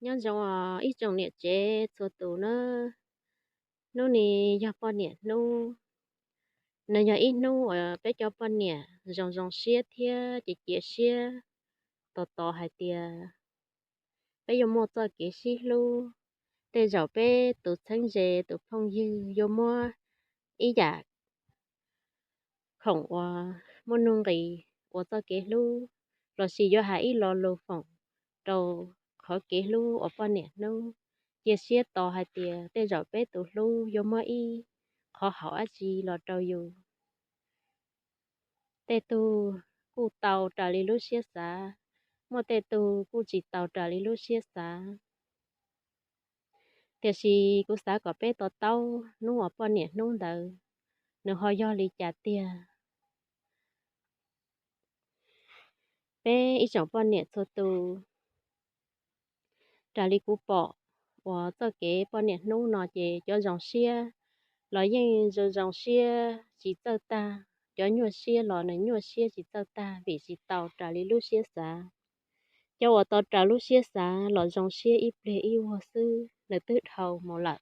Nyob zoo os ib tsoom niam tsev txhua tus na. Hnub ni yog poj niam hnub. Nws yog ib hnub uas peb cov poj niam zoo zoo siab thiab cia cia siab tos tos hais tias peb yuav muaj txoj kev sib hlub. Tej zaum peb tus txheeb ze tus phooj ywg yuav muab ib yam khoom uas muaj nuj nqis ua txoj kev hlub, lossis yuav hais ib lo lus foom rau qhov kev hlub uas poj niam hnub. Cia siab tos hais tias tej zaum peb tus hlub yuav muab ib qhov haum dab tsi los rau yus. Tej tug kuj tau raws li lub siab xav, muaj tej tug kuj tsis tau raws li lub siab xav. Tiam sis kuv xav kom peb to taub hnub uas poj niam hnub ntawd nws ho yog li cas tiag. Peb ib tsoom poj niam txhua tus, raws li kuv pom uas txoj kev poj niam hnub no ces cov zoo siab los yeej zoo zoo siab tsis txawj tag, cov nyuaj siab los nws nyuaj siab tsis txawj tag vim tsis tau raws li lub siab xav. Cov uas tau raws lub siab xav los zoo siab ib pliag ib vuag xwb nws twb dhau mus lawm,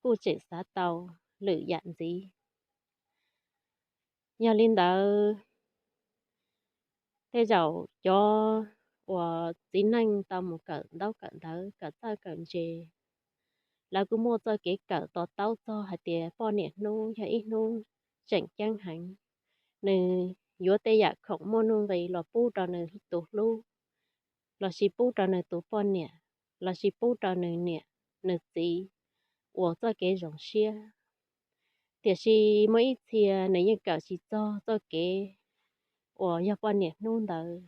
kuj tseem xav tau lwm yam ntxiv. Yog li ntawd, tej zaum cov uas txiv neej tau mus kawm ntaub kawm ntawv kawm txawj kawm ntse, lawv kuj muaj txoj kev kawm to taub txog hais tias poj niam hnub yog ib hnub tseem ceeb heev. Nws yuav tej yam khoom muaj nuj nqis los pub rau nws tus hlub, lossis pub rau nws tus poj niam, lossis pub rau nws niam nws txiv ua txoj kev zoo siab. Tiam sis muaj ib txhia nws yeej kawm tsis txog txoj kev uas yog poj niam hnub ntawd.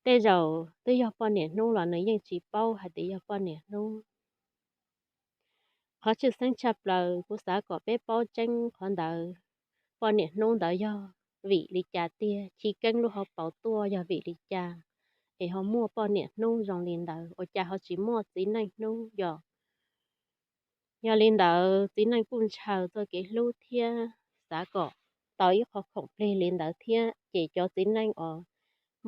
Tej zaum twb yog poj niam hnub los nws yeej tsis paub hais tias yog poj niam hnub. Qhov tshwj xeeb tshaj plaws kuv xav kom peb paub tseeb qhov ntawd, poj niam hnub ntawd yog vim li cas tiag, chiv keeb lub hauv paus tuaj yog vim li cas es ho muaj poj niam hnub zoo li ntawd, ua cas ho tsis muaj txiv neej hnub yog. Yog li ntawd txiv neej kuj ntshaw txoj kev hlub thiab xav kom tau ib qho khoom plig li ntawd thiab, ces cov txiv neej uas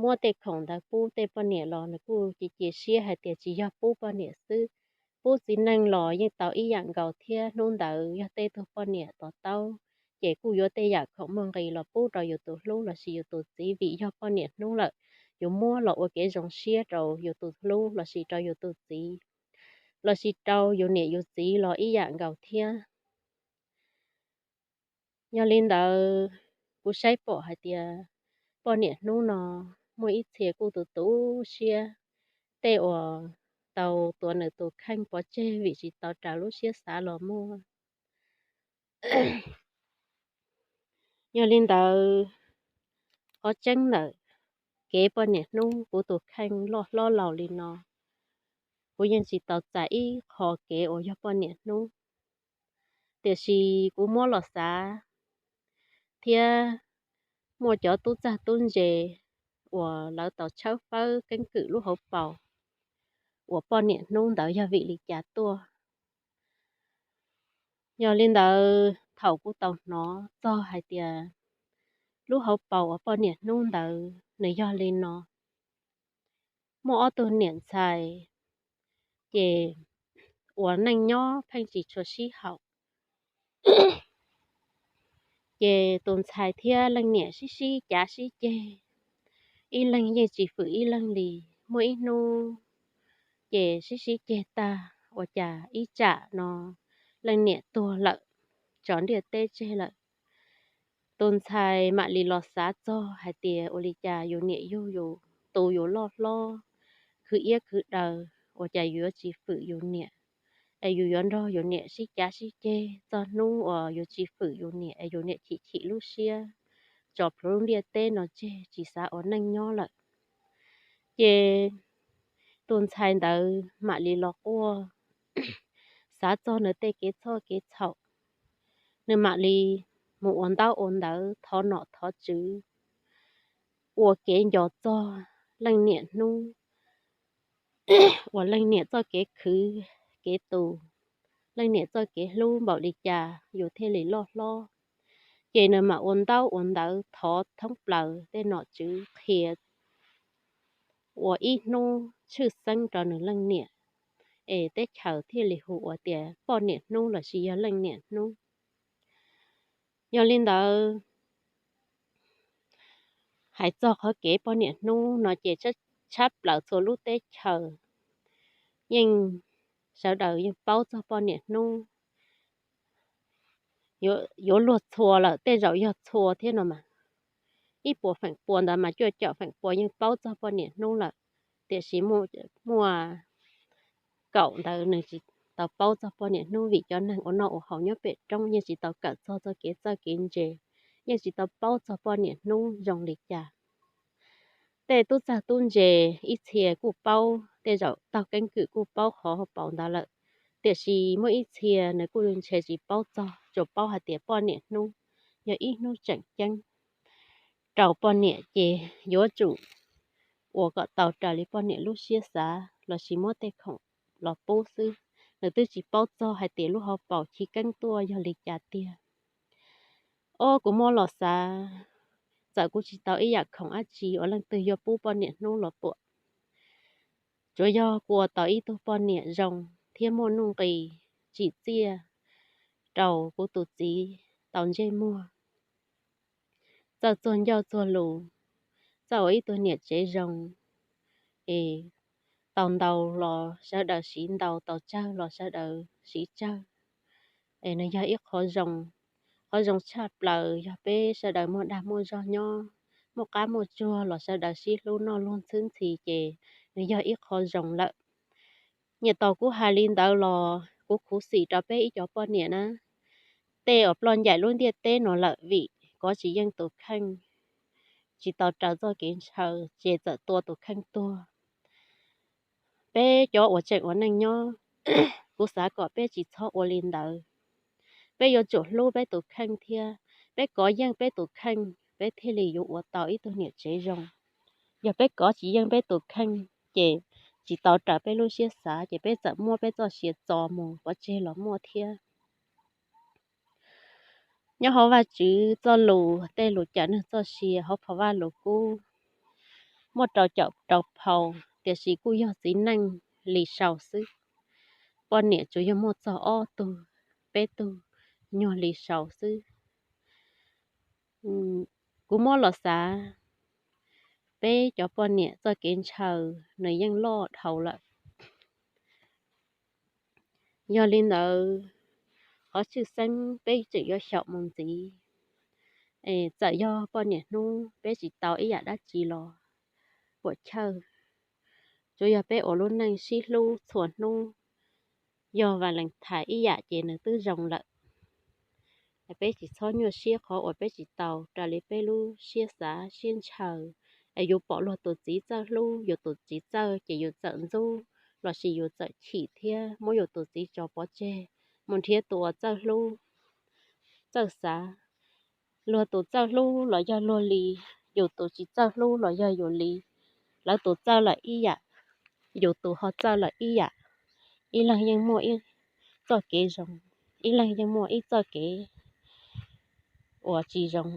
muab tej khoom ntawd pub tej poj niam los nws kuj cia cia siab hais tias tsis yog pub poj niam xwb, pub txiv neej los yeej tau ib yam nkaus thiab. Hnub ntawd yog tej tug poj niam to taub, ces kuj yuav tej yam khoom muaj nqis los pub rau yus tus hlub lossis yus tus txiv, vim yog poj niam hnub lawm, yus muab los ua kev zoo siab rau yus tus hlub lossis rau yus tus txiv, lossis rau yus niam yus txiv los ib yam nkaus thiab. Yog li ntawd, kuv saib pom hais tias poj niam hnub no muaj ib txhia kuj tu tu siab, tej uas tau tuav nws tus kheej pov tseg vim tsis tau raws lub siab xav los muaj. Yog li ntawd, qhov tseeb ntawm kev poj niam hnub, kuv tus kheej loj hlob laus li no, kuv yeej tsis tau txais ib qho kev uas yog poj niam hnub. Tiam sis kuv muab los xav thiab muaj cov tub txawj tub ntse uas lawv tau tshawb fawb keeb kwm lub hauv paus uas poj niam hnub ntawd yog vim li cas tuaj. Yog li ntawd, thaum kuv tau hnov txog hais tias lub hauv paus uas poj niam hnub ntawd nws yog li no: muaj ob tug niam ntxhais, ces uas neej nyob pheej tsis tshua sib haum, ces tus ntxhais thiab leej niam sib sib cav sib ceg, ib leeg yeej tsis fwm ib leeg li. Muaj ib hnub ces sib sib ceg tag, ua cas ib tsam no leej niam tuag lawm, tso ntiaj teb tseg lawm. Tus ntxhais mam li los xav txog hais tias ua li cas yus niam yug yus, tu yus loj hlob, khwv iab khwv daws, ua cas yus yuav tsis fwm yus niam, es yus yuav nrog yus niam sib cav sib ceg txog hnub uas yus tsis fwm yus niam es yus niam chim chim lub siab, tso plhuav lub ntiaj teb no tseg tsis xav ua neej nyob lawm. Ces tus ntxhais ntawd mam li los quaj, xav txog nws tej kev txhoj kev txhaum, nws mam li mus ua ntaub ua ntawv thov nom thov tswv, ua kev nco txog leej niam hnub, uas leej niam txoj kev khwv kev tu, leej niam txoj kev hlub npaum li cas yus thiaj li loj hlob. Ces nws mam ua ntaub ua ntawv thov thoob plaws tej nom tswv qhia ua ib hnub tshwj xeeb rau nws leej niam, es teb chaws thiaj li hu ua tias poj niam hnub lossis yog leej niam hnub. Yog li ntawd, hais txog qhov kev poj niam hnub no ces tshab plaws txhua lub teb chaws yeej, sawv daws yeej paub txog poj niam hnub, yuav luag txhua lawm, tej zaum yog txhua thiab no mas, ib puas feem pua ntawd mas cuaj caum feem pua yeej paub txog poj niam hnub lawm. Tiam sis muaj kaum ntawd nws tsis tau paub txog poj niam hnub, vim cov neeg ua noj ua haus nyob pem roob yeej tsis tau kawm txog txoj kev txawj kev ntse, yeej tsis tau paub txog poj niam hnub zoo li cas. Tej tub txawj tub ntse ib txhia kuj paub, tej zaum taug keeb kwm kuj paub qhov paus ntawd lawm, tiam sis muaj ib txhia nws kuj ntshe tsis paub txog, tsuas paub hais tias poj niam hnub yog ib hnub tseem ceeb rau poj niam ces yuav tsum ua kom tau raws li poj niam lub siab xav lossis muab tej khoom los pub xwb. Nws twb tsis paub txog hais tias lub hauv paus chiv keeb tuaj yog li cas tiag. Ob, kuv muab los xav, txawm kuv tsis tau ib yam khoom dab tsi uas leej twg yuav pub poj niam hnub los puam, tsuav yog kuv ua tau ib tug poj niam zoo thiab muaj nuj nqis tsim txiaj rau kuv tus txiv tau ntsej muag, txawj txuag ncauj txuag lus, txawj ua ib tug niam tsev zoo, es tau ntau los sawv daws siv ntau, tau tsawg los sawv daws siv tsawg. Es nws yog ib qho zoo, qhov zoo tshaj plaws yog peb sawv daws muaj dag muaj zog nyob, muaj qab muaj tsuag los sawv daws sib hlub noj luag ntxhwb ntxhi ces nws yog ib qho zoo lawm. Nyiam tau kuv hais li ntawd los kuv khuv xim rau peb ib co poj niam na, tej uas ploj ncaim lub ntiaj teb no lawm vim kov tsis yeej tus kheej, tsis tau raws txoj kev ntshaw ces txawm tua tus kheej tuag. Peb cov uas tseem ua neej nyob, kuv xav kom peb tsis txhob ua li ntawd. Peb yuav tsum hlub peb tus kheej thiab peb kov yeej peb tus kheej, peb thiaj li yuav ua tau ib tug niam tsev zoo. Yog peb kov tsis yeej peb tus kheej ces tsis tau raws peb lub siab xav ces peb txawm muab peb txoj sia txo mus pov tseg los muaj thiab. Nyob hauv Vajtswv txoj lus, tej lus cawm neeg txoj sia hauv phau Vajluskub muaj rau caum rau phau, tiam sis kuj yog txiv neej li sau xwb. Poj niam tsuas yog muaj txog ob tug, peb tug nyuag li sau xwb. Kuv muab los xav, peb cov poj niam txoj kev ntshaw nws yeej loj dhau lawm. Yog li ntawd, qhov tshwj xeeb peb tseem yuav xyaum mus ntxiv. Txawm yog poj niam hnub peb tsis tau ib yam dab tsi los puam chawj, tsuas yog peb ua lub neej sib hlub txhua hnub. Yog Valentine ib yam ces nws twb zoo lawm. Peb tsis txhob nyuaj siab qhov uas peb tsis tau raws li peb lub siab xav siab ntshaw. Es yus pom luag tus txiv txawj hlub, yus tus txiv txawj ces yus txawm ntxub lossis yus txawm chim thiab muab yus tus txiv tso pov tseg, mus nrhiav tus uas txawj hlub, txawj xav. Luag tus txawj hlub los yog luag li, yus tus tsis txawj hlub los yog yus li. Lawv tus txawj lawm ib yam, yus tus ho txawj lawm ib yam. Ib leeg yeej muaj ib txoj kev zoo, ib leeg yeej muaj ib txoj kev uas tsis zoo.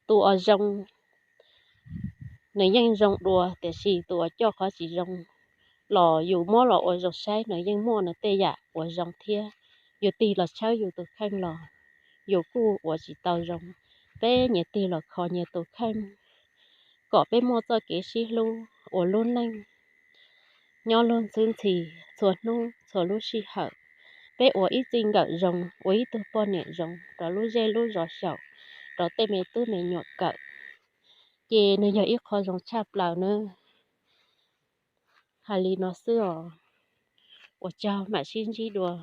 Tus uas zoo nws yeej zoo dua, tiam sis tus uas coj qhov tsis zoo los yus muab los ua zoo saib, nws yeej muaj nws tej yam uas zoo thiab. Yus tig los tshawb yus tus kheej los yus kuj ua tsis tau zoo. Peb nyias tig los kho nyias tus kheej, kom peb muaj txoj kev sib hlub ua lub neej nyob luag ntxhwb ntxhi txhua hnub txhua lub sij hawm. Peb ua ib txij nkawm zoo, ua ib tug poj niam zoo rau lub zej lub zos xyaum, rau tej me tub me nyuam kawm, ces nws yog ib qho zoo tshaj plaws nawb. Hais li no xwb os, ua tsaug, mam sib ntsib dua.